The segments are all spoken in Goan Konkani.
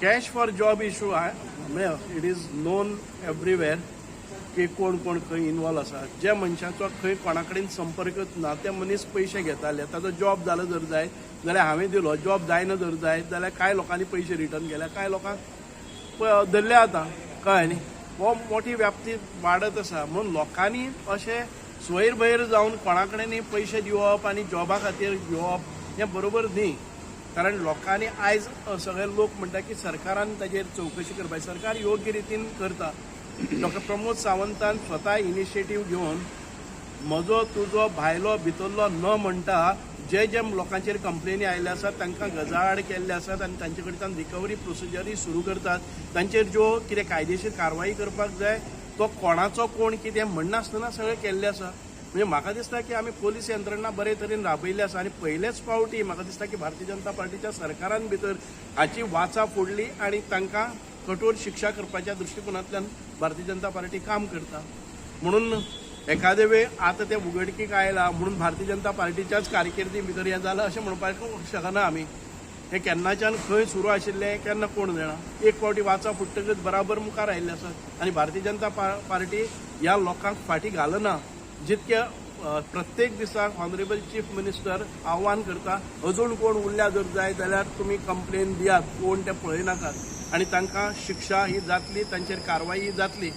Cash for job issue it is known everywhere की कोण कोण खंय इनवॉल्व आसा. जे मनशाचो खंय कोणा कडेन संपर्कच ना ते मनीस पयशे घेताले. ताजो जॉब जालो जर जायत जाल्यार हांवें दिलो, जॉब जायना जर जायत जाल्यार कांय लोकांनी पयशे रिटर्न केले, कांय लोकांक धरले. आतां कळ्ळें न्ही, हो मोठी व्याप्ती वाडत आसा. म्हणून लोकांनी अशें स्वैर भैर जावन कोणा कडेनूय पयशे दिवप आनी जॉबा खातीर घेवप हें बरोबर न्ही. कारण लोकांनी आयज सगळे लोक म्हणटा की सरकारान ताजेर चवकशी करपाक, सरकार योग्य रितीन करता. डॉक्टर प्रमोद सावंतान स्वता इनिशिएटीव घेवन म्हजो तुजो भायलो भितरलो न म्हणटा जे जे लोकांचेर कंप्लेनी आयिल्ले आसात तांकां गजाआड केल्ले आसात आनी तांचे कडच्यान रिकवरी प्रोसिजरूय सुरू करतात. तांचेर ज्यो कितें कायदेशीर कारवाई करपाक जाय तो कोणाचो कोण कितें म्हणनासतना सगळें केल्लें आसा. म्हणजे म्हाका दिसता की आमी पोलीस यंत्रणा बरे तरेन राबयल्ली आसा आनी पयलेच फावटी म्हाका दिसता की भारतीय जनता पार्टीच्या सरकारान भितर हाची वाचा फोडली आनी तांकां कठोर शिक्षा करपाच्या दृश्टिकोनांतल्यान भारतीय जनता पार्टी काम करता. म्हणून एखादे वेळ आतां तें उगडकीक आयला म्हणून भारतीय जनता पार्टीच्याच कारकिर्दी भितर हें जालां अशें म्हणपाक शकना आमी. हें केन्नाच्यान खंय सुरू आशिल्लें केन्ना कोण जाणा. एक फावटी वाचा फुट्टकच बराबर मुखार आयिल्ले आसात आनी भारतीय जनता पार्टी ह्या लोकांक फाटीं घालना. जितके प्रत्येक दिसाक ऑनरेबल चीफ मिनिस्टर आव्हान करता, अजून कोण उरल्या जर जाय जाल्यार तुमी कंप्लेन दियात, कोण ते पळयनाकात आनी तांकां शिक्षा ही जातली, तांचेर कारवाई ही जातली.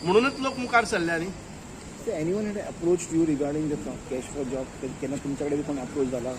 म्हणूनच लोक मुखार सरल्या न्ही. Anyone had approach you regarding the cash for job? केन्ना तुमच्या कडेन कोण अप्रोच जाला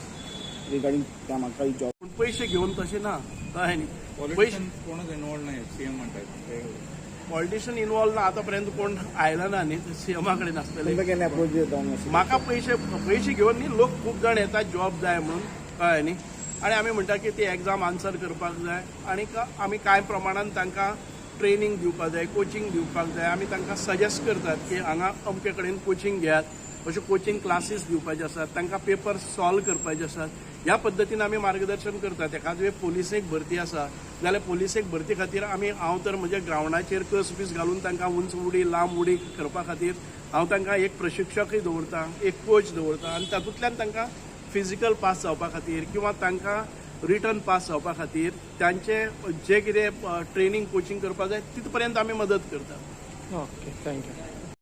रिगार्डिंग त्या म्हाका जॉब? पूण पयशे घेवन तशें ना, कळ्ळें न्ही. पयशे पॉलिटिशियन कोणच इन्वॉल्व नाही, सीएम म्हणतात. पॉलिटिशियन इनवॉल्व ना, आतां पर्यंत कोण आयला ना न्ही सीएमा कडेन आसतले. तुमकां केन्ना अप्रोच जावन अशें? म्हाका पयशे पयशे घेवन न्ही, लोक खूब जाण येतात जॉब जाय म्हणून, कळ्ळें न्ही. आनी आमी म्हणटा की ती एग्जाम आन्सर करपाक जाय आनी आमी कांय प्रमाणान तांकां ट्रेनींग दिवपाक जाय, कोचिंग दिवपाक जाय. आमी तांकां सजेस्ट करतात की हांगा अमके कडेन कोचिंग घेयात, अश्यो कोचिंग क्लासीस दिवपाचे आसात, तांकां पेपर सॉल्व करपाचे आसात. ह्या पद्दतीन आमी मार्गदर्शन करतात. एखाद वेळ पोलिसेक भरती आसा जाल्यार पोलिसेक भरती खातीर आमी, हांव तर म्हज्या ग्रावंडाचेर कस बीस घालून तांकां उंच उडी लांब उडी करपा खातीर हांव तांकां एक प्रशिक्षकय दवरता, एक कोच दवरता आनी तातूंतल्यान तांकां फिजिकल पास जावपा खातीर किंवा तांकां रिटर्न पास जावपा खातीर तांचे जे कितें ट्रेनींग कोचिंग करपाक जाय तित पर्यंत आमी मदत करतात. Okay, thank you.